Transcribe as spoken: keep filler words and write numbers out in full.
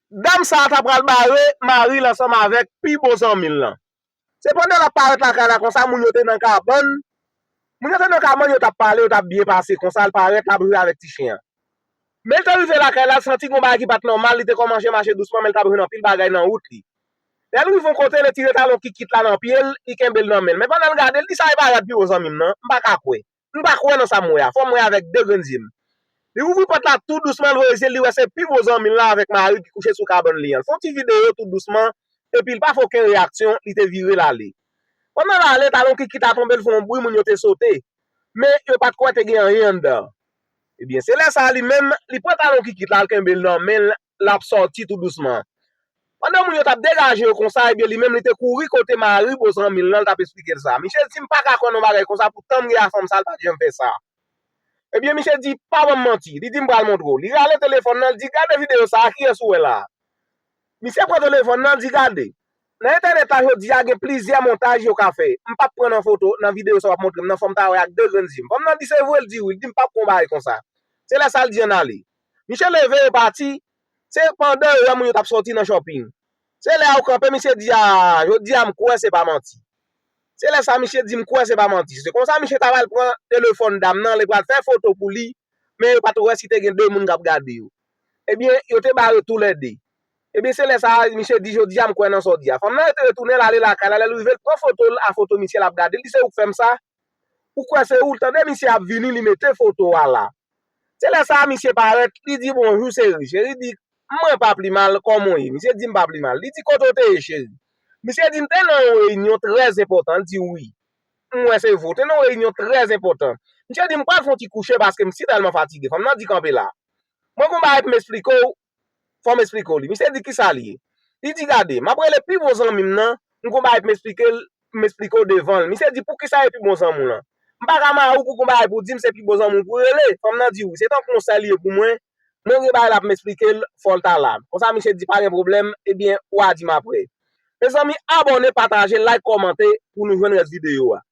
Dam sa a ta pral bare mari l ansanm avèk pi bon zanmi l lan. Se pandan l ap parèt lakay la konsa, moun yo te nan kabann. Moun yo te nan kabann, yo t ap pale, yo t ap byen pase konsa, l parèt, l ap jwe avèk ti chen an. Men l te rive lakay la, l santi gon bagay ki pa t nòmal, li te kòmanse mache dousman, men l t ap jwenn anpil bagay nan wout li. Lè l rive yon kote, li tire talon kikit la nan pye l, li kenbe l nan men l. Men pandan l gade l, li di sa e pa rad pi bon zanmi m nan, m pa ka kwè. M pa kwè nan sa m wè a. Fò m wè avèk de grenn zye m. Li ouvri pòt la tou dousman, l voye zye l, li wè se pi bon zanmi l la avèk mari l ki kouche sou kabann li an. L fè yon ti videyo tou dousman, epi l pa fè okenn reyaksyon, li te vire l ale. Pandan l ale, talon kikit la tonbe, l fè yon bri, moun yo te sote. Men yo pa t kwè te gen anyen anndan. Ebyen, se lè sa a li menm, li pran talon kikit la, l kenbe l nan men l, l ap sòti tou dousman. Pandan moun yo t ap degaje yo konsa, ebyen, li menm li te kouri kote mari bon zanmi l lan, l t ap esplike l sa. Misye di, "M pa ka kwè nan bagay konsa, poutan m gen a fanm sa, l pa t janm fè sa." Ebyen, misye di, "Pa ban m manti." Li di, "M pral montre w." Li rale telefòn nan, li di, "Gade videyo sa a, kiyès ou wè la a?" Misye pran telefòn nan, li di, "Gade. Nan entènèt la jodi a, gen plizyè montaj yo ka fè. M p ap pran nan foto, nan videyo sa w ap montre m nan, fò m ta wè ak de grenn zye m." Fanm nan di, "Se vre?" L di, "Wi." Li di, "M p ap pran yon bagay konsa." Se lè sa a l di, "Ann ale." Misye leve, yo pati. Se pandan yo wè moun yo t ap sòti nan shopping. Se lè a yo kanpe, misye di, "A, jodi a m kwè se pa manti." Se lè sa a misye di, "M kwè se pa manti." Se konsa misye ta pral pran telefòn dam nan, li pral fè foto pou li, men yo pa t wè si te gen de moun k ap gade yo. Ebyen, yo te bare toulède. Ebyen, se lè sa a misye di, "Jodi a m kwè nan sa w di a." Fanm nan rete retounen, l ale lakay la, lè l rive, l pran foto l a foto misye l ap gade, l di, "Se ou k fè m sa?" Ou kwè se ou, l tande misye ap vini, li mete foto a la. Se lè sa a misye parèt, li di, "Bonjou, cheri." Cheri di, "Mwen pa pli mal, kòman w ye?" Misye di, "M pa pli mal." Li di, "Kote w te ye, cheri?" Misye di, "M te nan yon reyinyon trè enpòtan." L di, "Wi. M wè se vre, w te nan yon reyinyon trè enpòtan." Misye di, "M pral fè yon ti kouche paske m sitèlman fatige." Fanm nan di, "Kanpe la. Mwen gon bagay pou m esplike w, fò m esplike w li." Misye di, "Kisa l ye?" Li di, "Gade, m ap rele pi bon zanmi m nan, m gon bagay pou m esplike l, pou m esplike w devan l." Misye di, "Poukisa e pi bon zanmi w lan? M pa ka mare w pou gon bagay pou w di m, se pi bon zanmi w pou w rele." Fanm nan di, "Wi, se tankou yon sè l ye pou mwen, mwen gen bagay la pou m esplike l, fò l ta la." Konsa misye di, "Pa gen pwoblèm, ebyen, w a di m apre." Mezanmi, abòne, pataje, like, kòmante pou nou jwenn rès videyo a.